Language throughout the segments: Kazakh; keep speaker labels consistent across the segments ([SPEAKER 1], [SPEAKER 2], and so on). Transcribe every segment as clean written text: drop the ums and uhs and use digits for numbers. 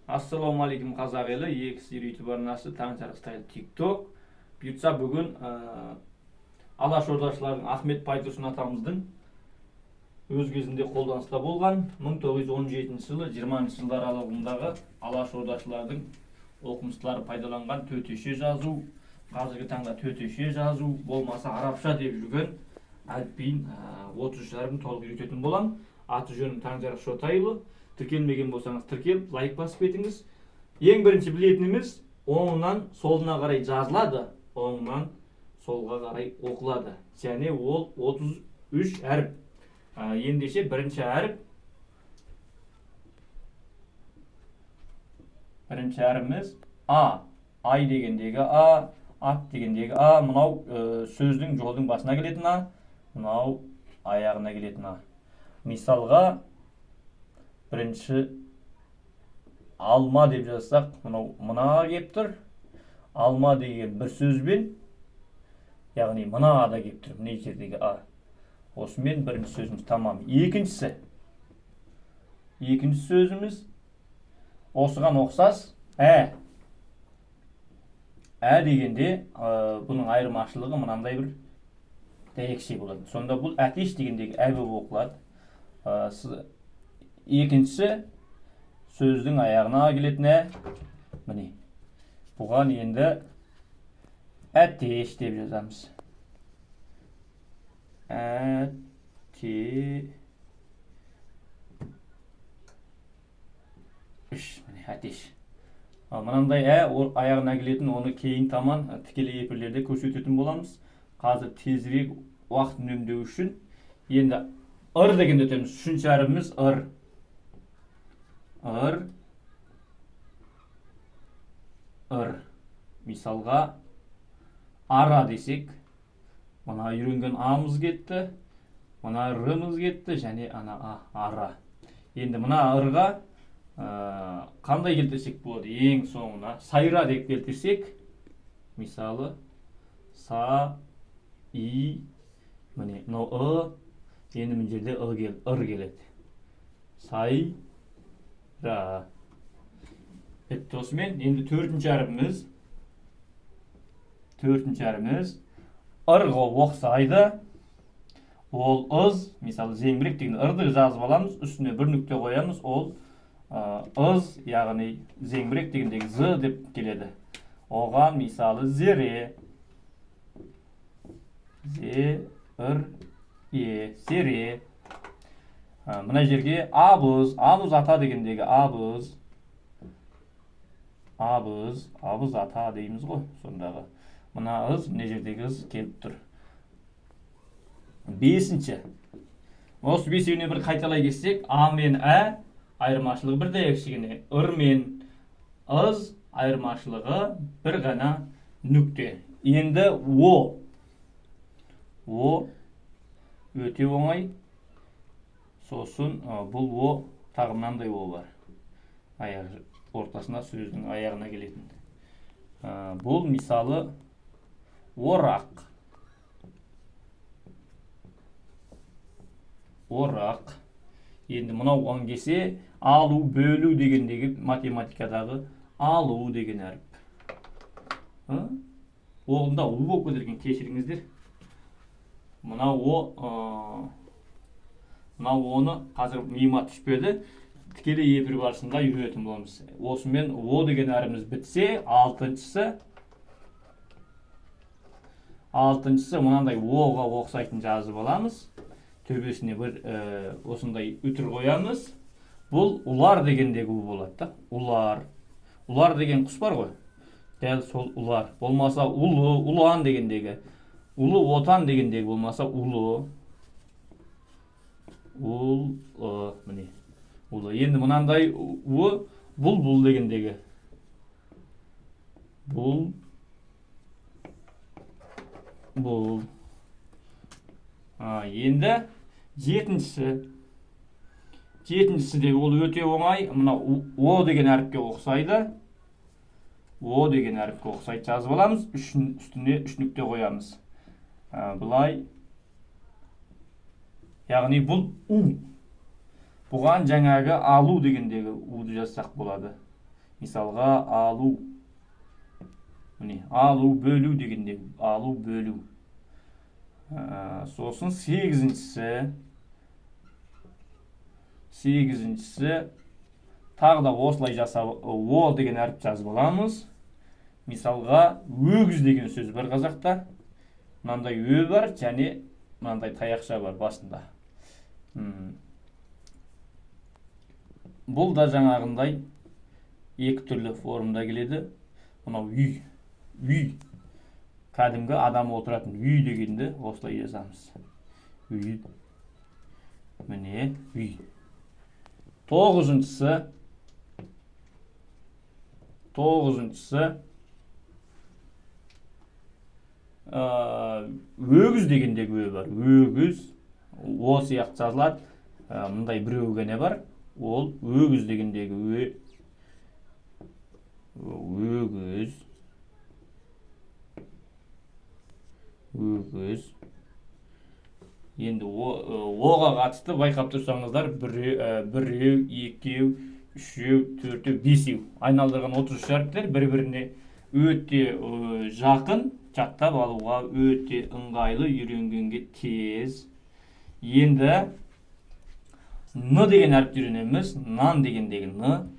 [SPEAKER 1] Ассалаумағалейкум, қазақ елі! Екі сиыр YouTube арнасы, Таңжарық Стайл TikTok. Бұйыртса, бүгін алаш ордашылардың Ахмет Байтұрсын атамыздың өз кезінде қолданыста болған 1917 жылы 20 жылдар аралығындағы алаш ордашылардың оқымыстылары пайдаланған төтеше жазу, қазіргі таңда төтеше жазу болмаса арабша деп жүрген әліпбиін, 33 әрпін толық үйрететін боламын. Аты жөнім Таңжарық Шотайұлы. Тіркелмеген болсаңыз, тіркеліп, лайк басып кетіңіз. Ең бірінші білетініміз: оңынан солына қарай жазылады, оңынан солға қарай оқылады және ол 33 әріп. Ендеше бірінші әріп, бірінші әріміз а. Ай дегендегі а, ат дегендегі а. Мынау сөздің, жолдың басына келетін а, мынау аяғына келетін а. Мысалға, бірінші алма деп жазсақ, мынау мына келіп тұр. Алма деген бір сөзбен, яғни мына а да келіп тұр, мына жердегі а. Осымен бірінші сөзіміз тамам. Екінші сөзіміз осыған ұқсас, ә. Ә дегенде бұның айырмашылығы мынандай бір дәйекше болады. Сонда бұл әтеш дегендегі ә болып оқылады. Екіншісі сөздің аяғына келетін ә. Міне, бұған енді әтеш деп жазамыз. Әте үш, міне, әтеш. Ал мынандай ә аяғына келетін, оны кейін таман тікелей эфирлерде көрсететін боламыз. Қазір тезірек уақыт үнемдеу үшін енді ыр дегенді өтеміз. Үшінші әріпіміз ыр. Ыр, ыр. Мысалға, ара десек, мына үйренген амыз кетті, мына рымыз кетті және ана а, ара. Енді мына ырға қандай келтірсек болады? Ең соңына сайра деп келтірсек, мысалы, са, и, міне, мынау ы, енді мына жерде ы кел, ыр келеді. Сай, ра. Бітті осымен. Енді төртінші әріпіміз, төртінші әріміз ырға ұқсайды, ол ыз. Мысалы, зеңбірек деген ырды жазып аламыз, үстіне бір нүкте қоямыз, ол ыз, яғни зеңбірек дегендегі з деп келеді. Оған, мысалы, зере, зе, ыр, е, зере. Мына жерге абыз, абыз ата дегендегі абыз, абыз, абыз ата дейміз ғой, сондағы мына ыз, мына жердегі ыз келіп тұр. Бесінші, осы бесеуіне бір қайталай кетсек: а мен ә айырмашылығы бір дәйекшігіне, ыр мен ыз айырмашылығы бір ғана нүкте. Енді о. О өте оңай. Сосын бұл о, тағы мынандай о бар, аяқ ортасына, сөздің аяғына келетін. Бұл, мысалы, орақ, орақ. Енді мынау оң келсе, алу, бөлу дегендегі математикадағы алу деген әріп. Онда у болып кетеді екен, кешіріңіздер. Мынау о, мынау оны қазір миыма түспеді, тікелей эфир барысында үйренетін боламыз. Осымен о деген әріміз бітсе, алтыншысы, алтыншысы мынандай оға ұқсайтын жазып аламыз, төбесіне бір осындай үтір қоямыз. Бұл ұлар дегендегі у болады да. Ұлар, ұлар деген құс бар ғой, дәл сол ұлар. Болмаса ұлы, ұлан дегендегі, ұлы отан дегендегі, болмаса ұлы, ұл, міне, ұлы. Енді мынандай у, бұлбұл дегендегі, бұл, бұл. Енді жетіншісі. Жетіншісі де ол өте оңай. Мына о деген әріпке ұқсайды, о деген әріпке ұқсайды. Жазып аламыз, үстіне үш нүкте қоямыз. Былай, яғни бұл у. Бұған жаңағы алу дегендегі уды жазсақ болады. Мысалға алу. Міне, алу, бөлу дегенде алу, бөлу. Сосын сегізіншісі тағы да осылай жасап, о деген әріп жазып аламыз. Мысалға өгіз деген сөз бар қазақта. Мынандай ө бар және мынандай таяқша бар басында. Бұл да жаңағындай екі түрлі формада келеді. Мынау үй. Үй. Кәдімгі адам отыратын үй дегенді осылай жазамыз. Үй. Міне, үй. Тоғызыншысы өгіз дегендегі ө бар. Өгіз о сияқты жазылады. Мындай біреуі ғана бар. Ол өгіз дегендегі ө. Өгіз. Өгіз. Енді оға қатысты байқап тұрсаңыздар, біреу, екеу, үшеу, төртеу, бесеу. Айналдырған 33 әріптер бір-біріне өте жақын, жаттап алуға өте ыңғайлы, үйренгенге тез. Енді Н деген әріпті үйренеміз. Нан дегендегі Н.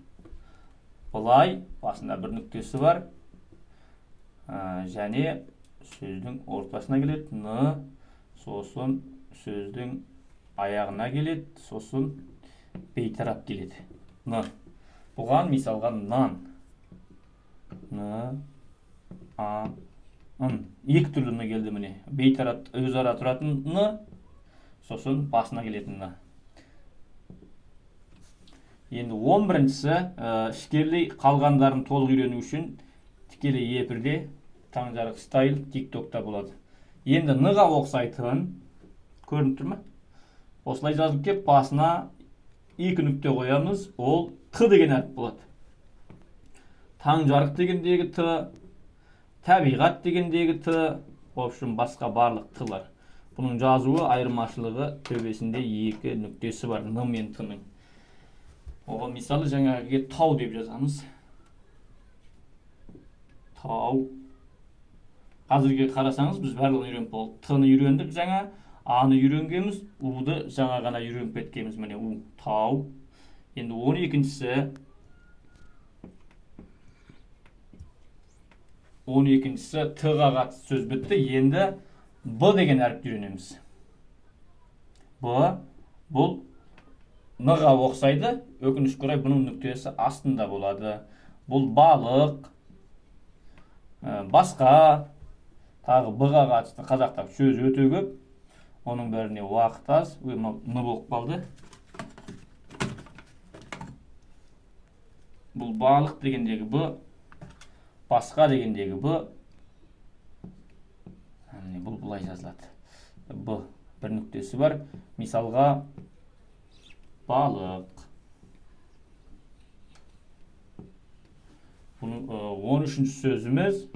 [SPEAKER 1] Былай, басында бір нүктесі бар. Және сөздің ортасына келеді. Н, сосын сөздің аяғына келеді, сосын бейтарап келеді. Н. Бұған мысалға нан. Н, А, Н. Екі түрлі Н келді міне. Бейтарап өзара тұратын Н, сосын басына келетін Н. Енді 11-шісі, ішкерлей қалғандарын толық үйрену үшін тікелей эфирде Таңжарық стайл TikTok'та болады. Енді Н-ға ұқсайтын көрініп тұр ма? Осылай жазылып кеп басына екі нүкте қоямыз. Ол Т деген әріп болады. Таңжарық дегендегі Т, табиғат дегендегі Т, в общем басқа барлық Т-лар. Бұның жазуы айырмашылығы төбесінде екі нүктесі бар Н мен Т-ның. Оған мысалы жаңағыге тау деп жазамыз. Тау. Қазірге қарасаңыз біз барлығын үйреніп болдық. Т-ны үйрендік жаңа, А-ны үйренгенбіз, У-ды жаңа ғана үйреніп кеткенбіз. Міне У, тау. Енді 12-шісі. 12-шісі Т-ға қатысты сөз бітті. Енді Б деген әріпті үйренеміз. Б бұл Н-ға ұқсайды. Өкінішке орай бұның нүктесі астында болады. Бұл балық, басқа, тағы Б-ға қатысты қазақта сөз өте көп. Оның бәріне уақыт аз. Ой, мынау Н болып қалды. Бұл балық дегендегі Б, басқа дегендегі Б. Міне, бұл былай жазылады. Б бір нүктесі бар. Мысалға балық. Бұның 13-ші сөзіміз.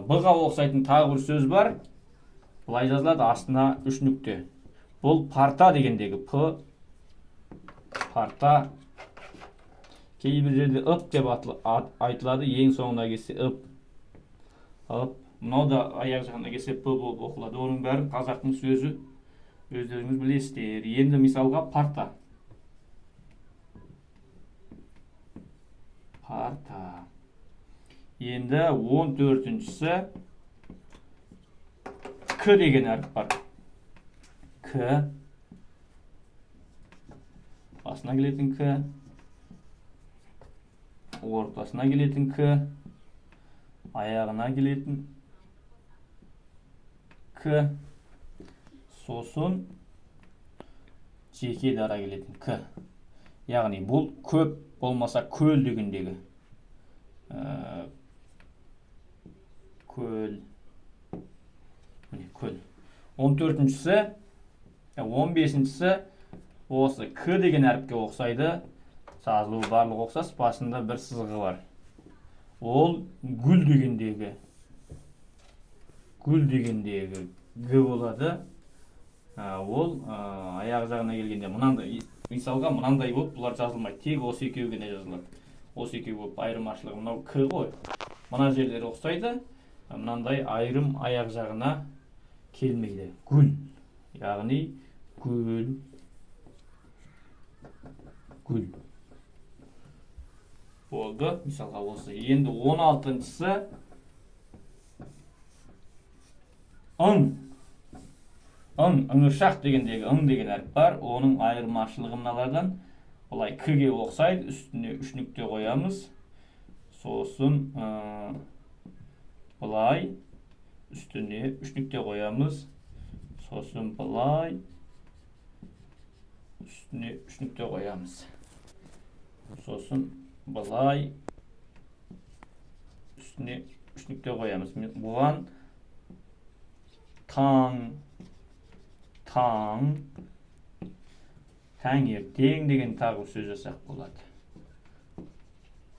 [SPEAKER 1] Б-ға ұқсайтын тағы бір сөз бар. Былай жазылады, астына 3 нүкте. Бұл парта дегендегі П, парта. Кейбір жерде ып деп айтылады, ең соңына келсе ып. Ып. Мынау да аяқ жағына келсе П болып оқылады. Оның бәрін қазақтың сөзі өздеріңіз білесіздер. Енді мысалға парта. Парта. Енді 14-шісі К деген әріп бар. К. Басына келетін К. Ортасына келетін К. Аяғына келетін К. Сосын жеке дара келетін К. Яғни бұл көп болмаса көл дегендегі. Көл. Міне көл. 14-шісі, 15-шісі осы К деген әріпке ұқсайды. Жазылуы барлығы ұқсас, басында бір сызығы бар. Ол гүл дегендегі. Гүл дегендегі Г болады. Ол аяқ жағына келгенде мынандай, мысалға мынандай болып бұлар жазылмайды. Тек осы екеуі ғана жазылады. Осы екеуі болып айырмашылығы мынау к ғой. Мына жерлері ұқсайды, мынандай айырым аяқ жағына келмейді. Гүл, яғни гүл, гүл болды. Мысалға осы. Енді 16-шысы ың. Ың, ыңыршақ дегендегі ың деген әріп бар. Оның айырмашылығы мыналардан. Былай к-ге ұқсайды, үстіне үш нүкте қоямыз. Сосын былай үстіне үш нүкте қоямыз. Сосын былай үстіне үш нүкте қоямыз. Сосын былай үстіне үш нүкте қоямыз. Бұған таң, таң, таңертең деген тағы бір сөз жазсақ болады.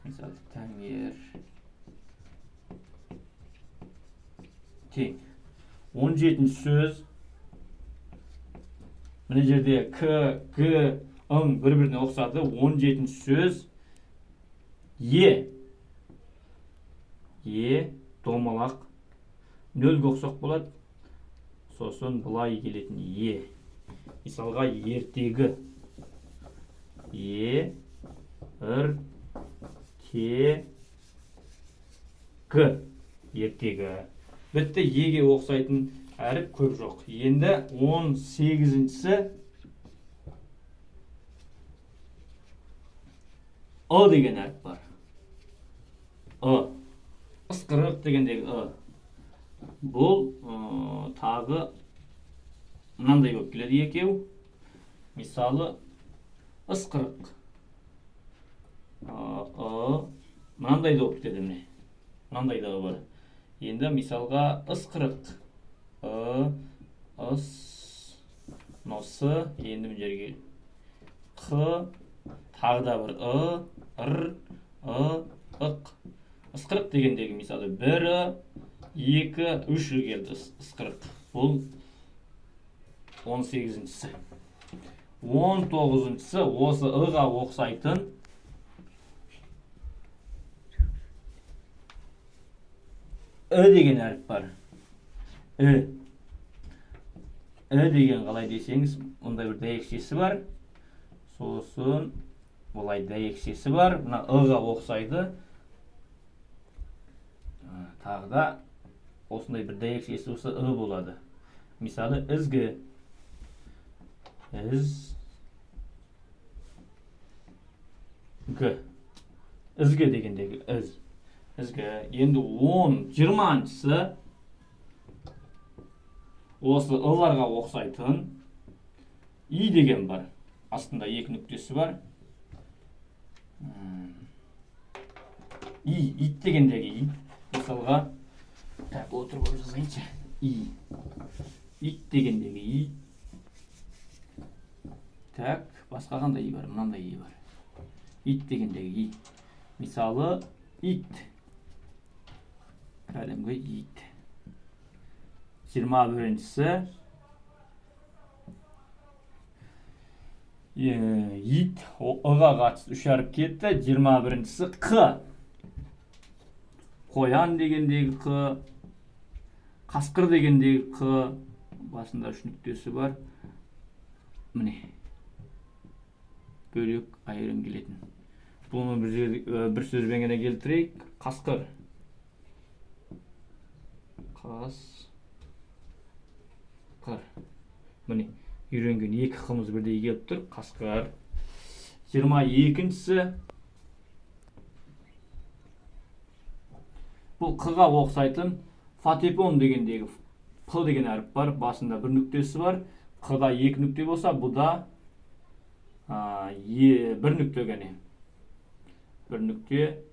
[SPEAKER 1] Мысалы, таңертең. 17-ші сөз. Мына жерде к, г, ың бір-біріне ұқсады. 17-ші сөз е. Е, домалақ. Нөлге ұқсақ болады. Сосын былай келетін е. Мысалға ертегі. Е, р, те, г. Ертегі. Бітті, еге ұқсайтын әріп көп жоқ. Енді 18-шісі ы деген әріп бар. Ы. Ысқырық дегендегі ы. Бұл тағы мынандай болып келеді екеу. Мысалы, ысқырық. Ы, мынандай да болып кетеді міне. Мынандай да бар. Енді мысалға ысқырық. Ы, ыс, мынау с, енді мына жерге қ, тағы да бір ы, р, ы, ық. Ысқырық дегендегі мысалы 1, 2, 3 келді ысқырық. Бұл 18-шісі. 19-шысы осы ы-ға ұқсайтын ы деген әріп бар. Ы. Ы деген қалай десеңіз, мұндай бір дәйекшесі бар. Сосын былай дәйекшесі бар. Мына ы-ға ұқсайды. Тағы да осындай бір дәйекшесі болса ы болады. Мысалы, ізгі. Із. Г. Ізгі дегендегі із. Ізгі. Енді 20-шысы осы ыларға ұқсайтын и деген бар. Астында екі нүктесі бар. И, ит дегендегі и. Мысалға, так, отырып алып жазайыншы. И. Ит дегендегі и. Так, басқа қандай и бар? Мынандай и бар. Ит дегендегі и. Мысалы, ит. Кәдімгі ит. 21-шісі. Ит, ы-ға қатысты үш әріп кетті. 21-шісі қ. Қоян дегендегі қ, қасқыр дегендегі қ, басында үш нүктесі бар. Міне. Бөлек айырым келетін. Бұны бір сөзбен ғана келтірейік. Қасқыр. Қасқыр. Міне, үйренген екі қымыз бірдей келіп тұр. Қасқыр. 22-шісі. Бұл қға ұқсайтын фотепон дегендегі п деген әріп бар. Басында бір нүктесі бар. Қда екі нүкте болса, бұда бір нүкте ғана. Бір нүкте.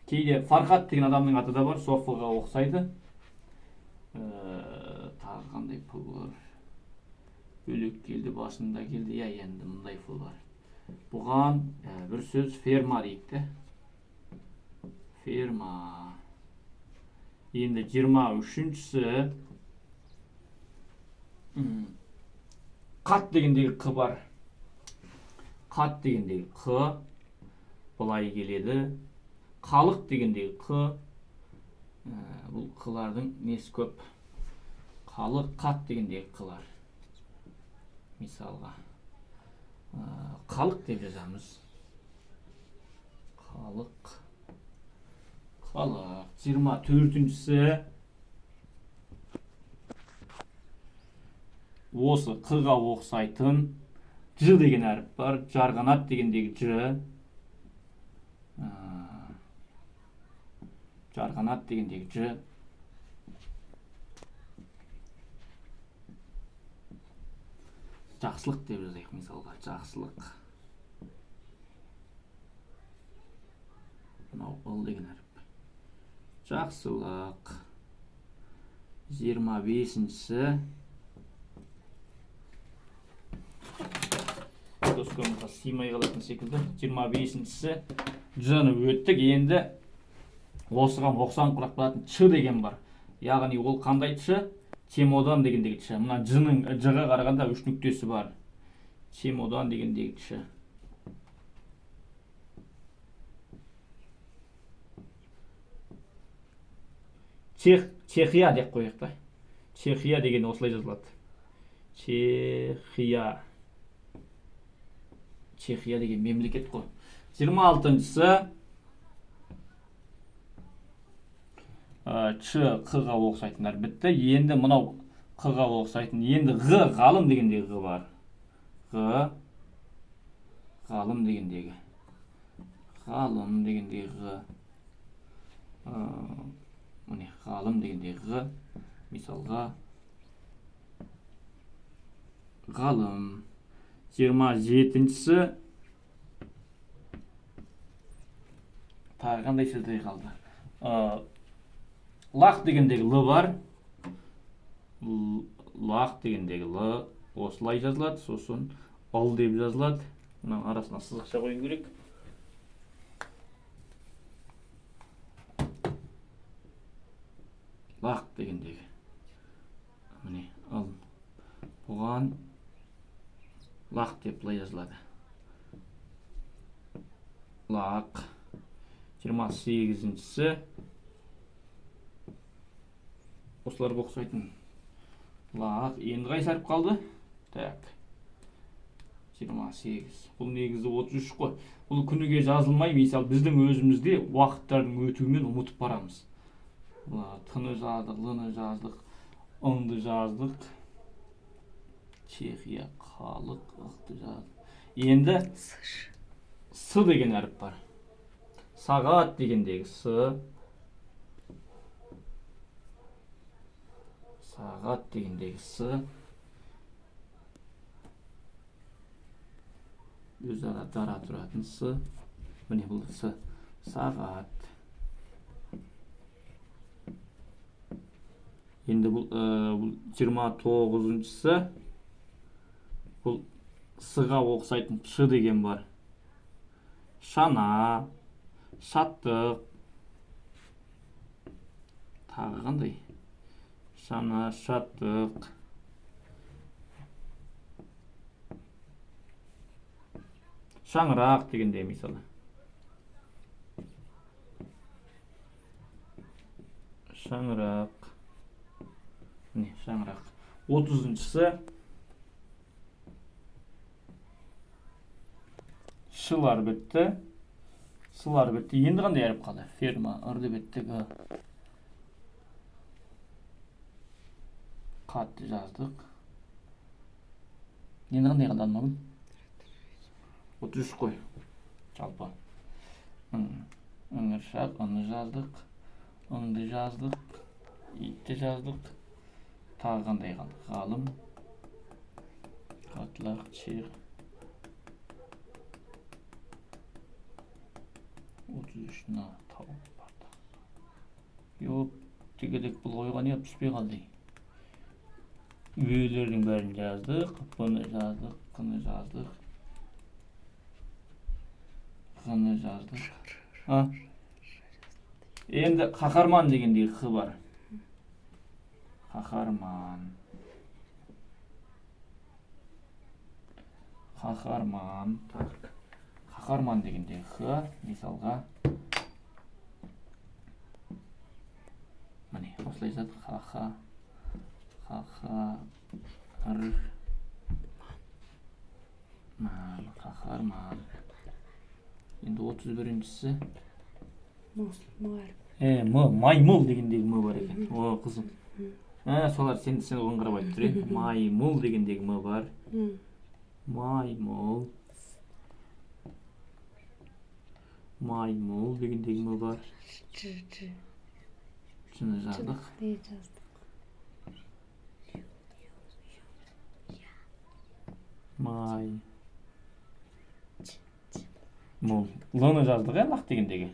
[SPEAKER 1] Кейде Фархат деген адамның аты да бар, сол ф-ға ұқсайды. Тағы қандай п бар? Бөлек келді, басында келді. Иә, енді мындай ф бар. Бұған бір сөз ферма дейік те. Ферма. Енді 23-шісі. Қат дегендегі қ бар. Қат дегендегі қ былай келеді. Қалық дегендегі қ. Бұл қылардың несі көп. Қалық, қат дегендегі қылар. Мысалға, қалық деп жазамыз. Қалық. Қалық. 24-шісі осы қға ұқсайтын ж деген әріп бар. Жарғанат дегендегі ж. Жарғанат дегендегі ж. Жақсылық деп жазайық мысалға. Жақсылық. Мынау ыл деген әріп. Жақсылық. 25-шісі доскамызға сыймай қалатын секілді. 25-шісі ж-ны өттік. Енді осыған ұқсаңқырап қалатын ч деген бар. Яғни ол қандай ч? Чемодан дегендегі ч. Мына ж-ның ж-ға қарағанда 3 нүктесі бар. Чемодан дегендегі ч. Чехия деп қояйық та. Чехия деген осылай жазылады. Чехия. Чехия деген мемлекет қой. 26-шысы ч, қ-ға ұқсайтындар бітті. Енді мынау қ-ға ұқсайтын, енді ғ, ғалым дегендегі ғ бар. Ғ, ғалым дегендегі. Ғалым дегендегі ғ. Міне, ғалым дегендегі ғ. Мысалға, ғалым. 27-шісі тағы қандай сөздер қалды? Лақ дегендегі л бар. Лақ дегендегі л осылай жазылады, сосын ыл деп жазылады. Мынаның арасына сызықша қою керек. Лақ дегендегі. Міне, ыл. Бұған лақ деп былай жазылады. Лақ. 28-шісі осыларға ұқсайтын. Лақ. Енді қайсы әріп қалды? Так. 28. Бұл негізі 33 қой. Бұл күніге жазылмай, мысалы, біздің өзімізде уақыттардың өтуімен ұмытып барамыз. Т-ны жаздық, Л-ны жаздық, Ң-ды жаздық. Чехия, халық, ықты жаздық. Енді С деген әріп бар. Сағат дегендегі С. Сағат дегендегі С. Өзара дара тұратын С. Міне бұл С. Сағат. Енді бұл 29-шысы. Бұл С-ға ұқсайтын Ш деген бар. Шана, шаттық. Тағы қандай? Шана, шаттық. Шаңырақ дегенде мысалы. Шаңырақ. Міне, шаңырақ. 30-шысы Шылар бітті. Сылар бітті. Енді қандай әріп қалды? Ферма, ырды бітті, г. Қатты жаздық. Енді қандай қалды Алмагүл? 33 қой. Жалпы. Ыңыршақ, ыны жаздық. Ыңды жаздық. Итті жаздық. Тағы қандай қалды? Ғалым. Қатлақ, чех. 33 на тауып барды. Yok, тегедек бұл қойған еп түспей қалды. Үйлердің бәрін жаздық, бұны жаздық, қыны жаздық. Қыны жаздық. А? Енді қаһарман дегендегі қ бар. Қаһарман. Қаһарман. Так. Қаһарман дегенде Х, мысалға, міне, осылай жазады. Х, Х, Х, Х, Р, ман, қаһарман. Енді 31-шісі.
[SPEAKER 2] М әрпі.
[SPEAKER 1] М, маймыл дегендегі М бар екен. О, қызым. Солар сен оған қарап айтып тұр, иә? Маймыл дегендегі М бар. Маймыл. Маймыл дегендегі М бар.
[SPEAKER 2] Ж, Ж.
[SPEAKER 1] Шыны жаздық.
[SPEAKER 2] Ж жаздық.
[SPEAKER 1] Май. Мул. Л-ны жаздық, иә, лақ дегендегі.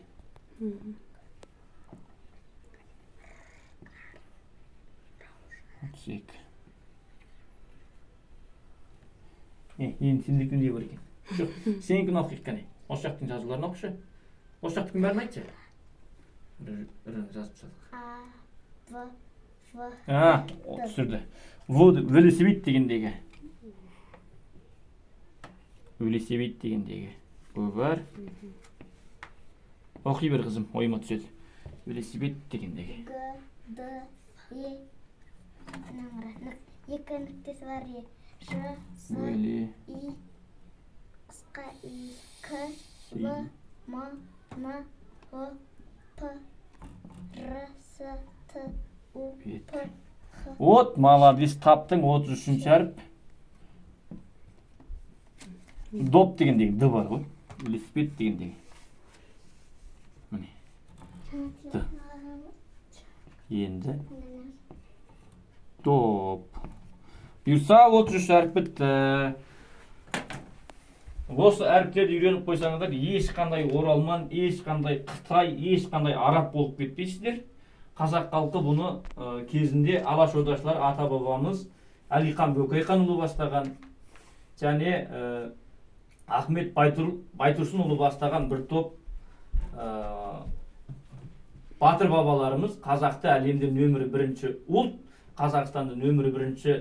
[SPEAKER 1] 32. Енді сендікін де бар екен. Жоқ, сенікін оқиық кәне. Осы жақтың жазуларын оқышы. Осы жақтікін бәрін айтшы. Бір жазып тастадық.
[SPEAKER 3] А, В, В.
[SPEAKER 1] А, түсірді. В, велосипед дегендегі. Велосипед дегендегі. В бар. Оқи бер, қызым, ойыма түседі. Велосипед дегендегі.
[SPEAKER 3] Г, Д, Е. Мынаны қара. Екі нүктесі бар. Е. Ш, С,
[SPEAKER 1] Веле.
[SPEAKER 3] И, қысқа И, К, Л, М, Н, О, П, Р, С, Т, У,
[SPEAKER 1] Бет.
[SPEAKER 3] П, Х.
[SPEAKER 1] Вот, молодец, таптың 33 әріп. Доп дегендегі Д бар ғой. Велосипед дегендегі. Міне. Д. Енді доп. Бұйырса 33 әріп бітті. Осы әріптерді үйреніп қойсаңыздар, ешқандай оралман, ешқандай қытай, ешқандай араб болып кетпейсіздер. Қазақ халқы бұны кезінде алашордашылар, ата бабамыз Әлихан Бөкейханұлы бастаған және Ахмет Байтұрсынұлы бастаған бір топ батыр бабаларымыз қазақты әлемде нөмірі бірінші ұлт, Қазақстанды нөмірі бірінші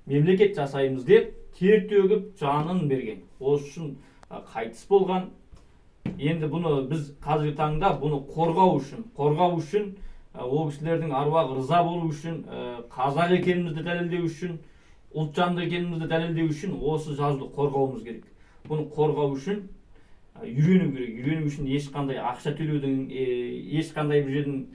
[SPEAKER 1] мемлекет жасаймыз деп тер төгіп жанын берген. Осы үшін қайтыс болған. Енді бұны біз қазіргі таңда бұны қорғау үшін, ол кісілердің аруағы ырза болу үшін, қазақ екенімізді дәлелдеу үшін, ұлтжанды екенімізді дәлелдеу үшін осы жазуды қорғауымыз керек. Бұны қорғау үшін үйрену керек. Үйрену үшін ешқандай ақша төлеудің, ешқандай бір жерден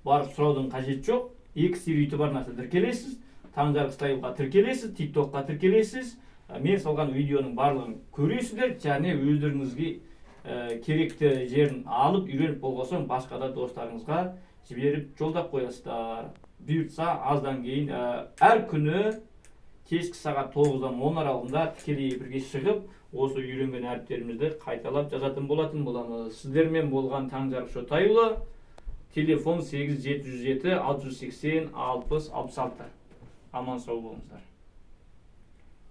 [SPEAKER 1] барып сұраудың қажеті жоқ. Екі сері YouTube арнасына тіркелесіз, Таңжарық Стайлға тіркелесіз, TikTokқа тіркелесіз. Мен салған видеоның барлығын көресіздер және өздеріңізге керекті жерін алып үйреніп болған соң басқа да достарыңызға жіберіп жолдап қоясыздар. Бұйыртса аздан кейін әр күні кешкі сағат 9-дан 10 аралығында тікелей эфирге шығып, осы үйренген әріптерімізді қайталап жазатын болатын боламыз. Сіздермен болған Таңжарық Шотайұлы, телефон 8 707 680 60 66. Аман сау болыңыздар.